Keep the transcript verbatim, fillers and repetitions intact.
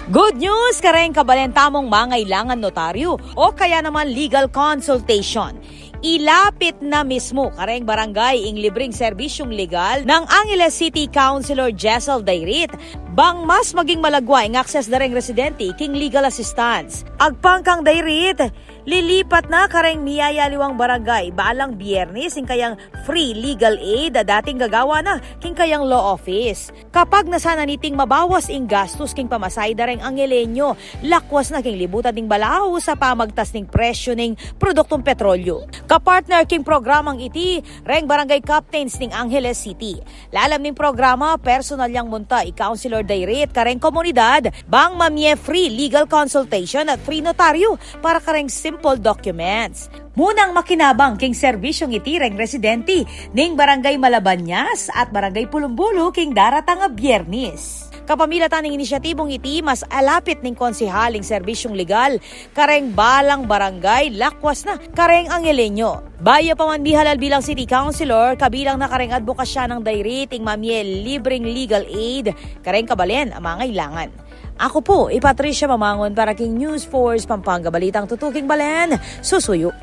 Good news kareng kabalen tamung mangailangan notaryo o kaya naman legal consultation. Ilapit na mismu kareng barangay ing libreng serbisyung legal nang Angeles City Councilor Jessel Dairit. Bang mas maging malagwa ing access da reng residente king legal assistance. Agpang kang Dairit, lilipat na kareng miyayaliwang barangay balang Biyernes ing kayang free legal aid a dating gagawa na king kayang law office. Kapag nasanan iting mabawas ing gastus king pamasahe da reng Angelenyo, lakwas na king libutan ding balaus a pamagtas ning presyu ning produktung petrolyo. Kapartner king programang iti reng barangay captains ning Angeles City. Lalam ning programa, personal yang munta i Councilor Dairit kareng komunidad bang mamie free legal consultation at free notaryo para kareng simple documents. Munang makinabang king serbisyung iti reng residente ning Barangay Malabanyas at Barangay Pulumbulu king daratang a Biyernes. Kapamilatan ning inisyatibung iti, mas alapit ning konsehal ing serbisyung legal kareng balang barangay lakwas na kareng Angelenyo. Bayu pa man mihalal bilang city councilor, kabilang na kareng adbokasya nang Dairit ing mamie libreng legal aid kareng kabalen a mangailangan. Aku pu i Patricia Mamangun para king News Force Pampanga, balitang tutuking balen, susuyu.